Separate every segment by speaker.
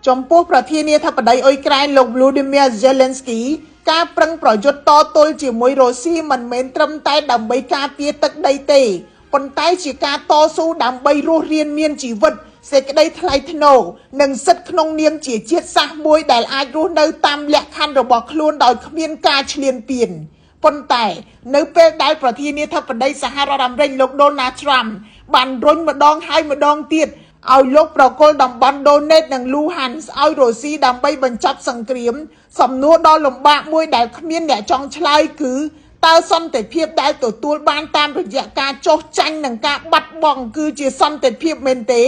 Speaker 1: ចំពោះប្រធានាធិបតីអ៊ុយក្រែនលោក Volodymyr Zelensky ការប្រឹងប្រយុទ្ធតទល់ជាមួយរុស្ស៊ីមិនមែនត្រឹមតែដើម្បីការពារទឹកដីទេប៉ុន្តែជាការតស៊ូដើម្បីរស់រានមានជីវិតសេចក្តីថ្លៃថ្នូរនិងសិទ្ធិក្នុងនាមជាជាតិសាសន៍មួយដែលអាចរស់នៅតាមលក្ខខណ្ឌរបស់ខ្លួនដោយគ្មានការឈ្លានពានប៉ុន្តែនៅពេលដែលប្រធានាធិបតីសហរដ្ឋអាមេរិកលោក Donald Trump បានរុញម្ដងហើយម្ដងទៀតឲ្យលោកប្រគល់តំបន់ដូណេតនិងលូហានស្ឲ្យរុស្ស៊ីដើម្បីបញ្ចប់សង្គ្រាម សំណួរដ៏លំបាកមួយដែលគ្មានអ្នកចង់ឆ្លើយគឺតើសន្តិភាពដែលទទួលបានតាមរយៈការចុះចាញ់និងការបាត់បង់គឺជាសន្តិភាពមែនទេ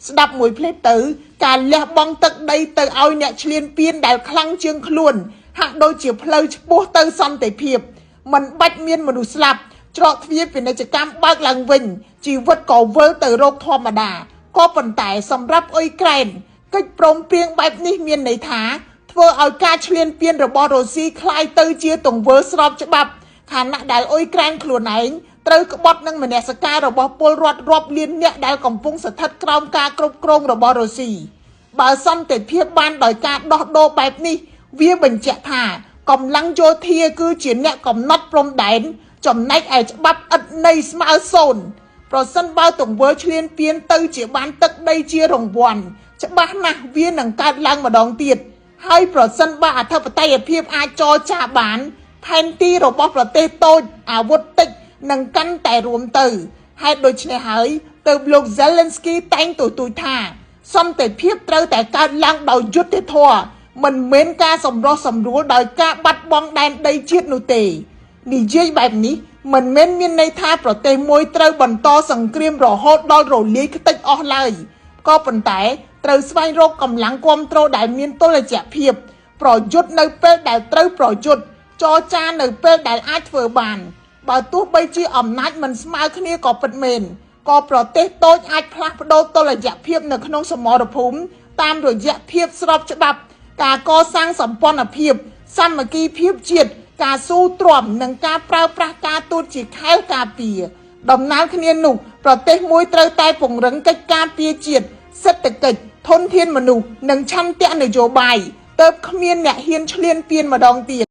Speaker 1: ស្ដាប់មួយភ្លែតទៅ ការលះបង់ទឹកដីទៅឲ្យអ្នកឈ្លានពានដែលខ្លាំងជាងខ្លួន ហាក់ដូចជាផ្លូវឆ្ពោះទៅសន្តិភាពមិនបាច់មានមនុស្សស្លាប់ ច្រកទ្វារពាណិជ្ជកម្មបើកឡើងវិញជីវិតក៏វិលទៅរកធម្មតាក៏ប៉ុន្តែសម្រាប់អ៊ុយក្រែនកិច្ចព្រមព្រៀងបែបនេះមានន័យថា ធ្វើឲ្យការឈ្លានពានរបស់រុស្ស៊ីក្លាយទៅជាទង្វើស្របច្បាប់ខណៈដែលអ៊ុយក្រែនខ្លួនឯងត្រូវក្បត់នឹងមនសិការរបស់ពលរដ្ឋរាប់លានអ្នកដែលកំពុងស្ថិតក្រោមការគ្រប់គ្រងរបស់រុស្ស៊ីបើសន្តិភាពបានដោយការដោះដូរបែបនេះ វាបញ្ជាក់ថាកម្លាំងយោធាគឺជាអ្នកកំណត់ព្រំដែនចំណែកឯច្បាប់ឥតន័យស្មើសូន្យប្រសិនបើទង្វើឈ្លានពានទៅជាបានទឹកដីជារង្វាន់ច្បាស់ណាស់វានឹងកើតឡើងម្ដងទៀតហើយប្រសិនបើអធិបតេយ្យភាពអាចចរចាបាន ផែនទីរបស់ប្រទេសតូចអាវុធតិចនឹងកាន់តែរួមទៅហេតុដូច្នេះហើយទើបលោក Zelensky តែងទទូចថា សន្តិភាពត្រូវតែកើតឡើងដោយយុត្តិធម៌មិនមែនការសម្រុះសម្រួលដោយការបាត់បង់ដែនដីជាតិនោះទេនិយាយបែបនេះមិនមែនមានន័យថាប្រទេសមួយត្រូវបន្តសង្គ្រាមរហូតដល់រលាយខ្ទេចអស់ឡើយក៏ប៉ុន្តែត្រូវស្វែងរកកម្លាំងគ្រប់គ្រងដែលមានតុល្យភាព ប្រយុទ្ធនៅពេលដែលត្រូវប្រយុទ្ធចរចានៅពេលដែលអាចធ្វើបាន បើទោះបីជាអំណាចមិនស្មើគ្នាក៏ពិតមែនក៏ប្រទេសតូចអាចផ្លាស់ប្ដូរតុល្យភាពនៅក្នុងសមរភូមិតាមរយៈភាពស្របច្បាប់ ការកសាងសម្ព័ន្ធភាពសាមគ្គីភាពជាតិការស៊ូទ្រាំនិងការប្រើប្រាស់ការទូតជាខែលការពារដំណើរគ្នានោះប្រទេសមួយត្រូវតែពង្រឹងកិច្ចការពារជាតិសេដ្ឋកិច្ចធនធានមនុស្សនិងឆន្ទៈនយោបាយទើបគ្មានអ្នកហ៊ានឈ្លានពានម្ដងទៀត។